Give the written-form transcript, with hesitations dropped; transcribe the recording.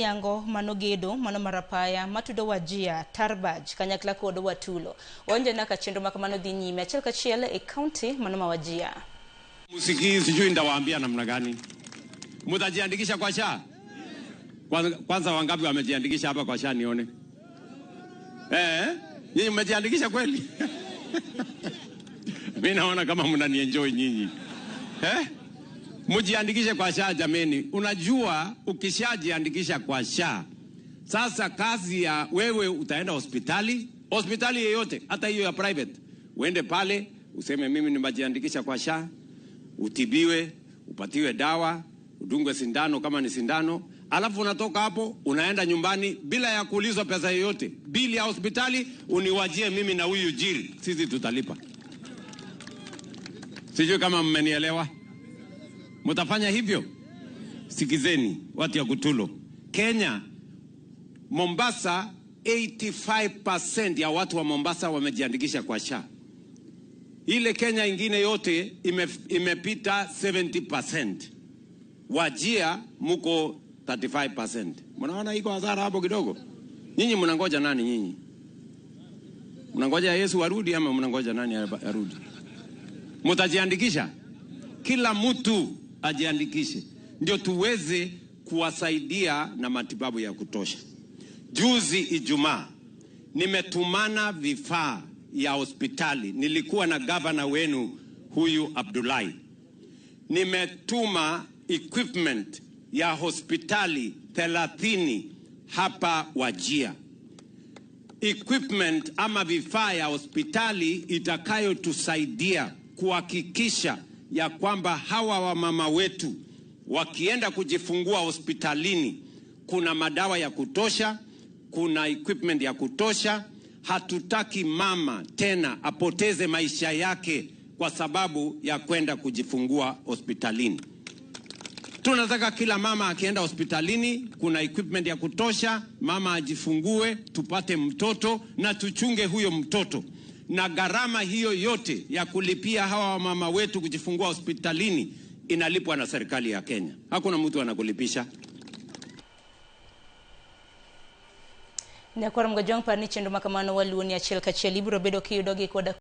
Yango mano gedo mano marapaya matudo Wajir, Tarbaj kanyakla kod Watulo. Waonje naka chenro makamano dhi nyime achiel kachiel e kaunti mano ma Wajir. Msikii, sijui nitawaambia namna gani. Mtajiandikisha kwa SHA? Kwanza wangapi wamejiandikisha hapa kwa SHA nione? Nyinyi mmejiandikisha kweli? Mimi naona kama mnanienjoy nyinyi. Mjiandikishe kwa SHA jameni. Unajua ukishajiandikisha kwa SHA, sasa kazi ya wewe utaenda hospitali, hospitali yeyote, hata hiyo ya private. Uende pale useme mimi nimejiandikisha kwa SHA, utibiwe, upatiwe dawa, udungwe sindano kama ni sindano, alafu unatoka hapo unaenda nyumbani bila ya kuulizwa pesa yoyote. Bili ya hospitali uniwajie mimi na huyu Jill, sisi tutalipa. Sijui kama mmenielewa. Mtafanya hivyo? Sikizeni watu ya Kutulo. Kenya, Mombasa 85% ya watu wa Mombasa wamejiandikisha kwa SHA. Ile Kenya ingine yote imepita 70%. Wajir muko 35%. Mnaona iko hasara hapo kidogo? Nyinyi mnangoja nani nyinyi? Mnangoja Yesu arudi ama mnangoja nani arudi? Mtajiandikisha? Kila mtu ajiandikishe ndio tuweze kuwasaidia na matibabu ya kutosha. Juzi Ijumaa nimetumana vifaa ya hospitali. Nilikuwa na gavana wenu huyu Abdullahi. Nimetuma equipment ya hospitali 30 hapa Wajir. Equipment ama vifaa ya hospitali itakayotusaidia kuhakikisha ya kwamba hawa wamama wetu wakienda kujifungua hospitalini kuna madawa ya kutosha, kuna equipment ya kutosha. Hatutaki mama tena apoteze maisha yake kwa sababu ya kwenda kujifungua hospitalini. Tunataka kila mama akienda hospitalini kuna equipment ya kutosha, mama ajifungue, tupate mtoto na tuchunge huyo mtoto. Na gharama hiyo yote ya kulipia hawa wamama wetu kujifungua hospitalini inalipwa na serikali ya Kenya. Hakuna mtu anakulipisha. Nyakwar Mgajwang' par ni chenro makamano waluoni achiel kachiel ibiro bedo kiyudogi koda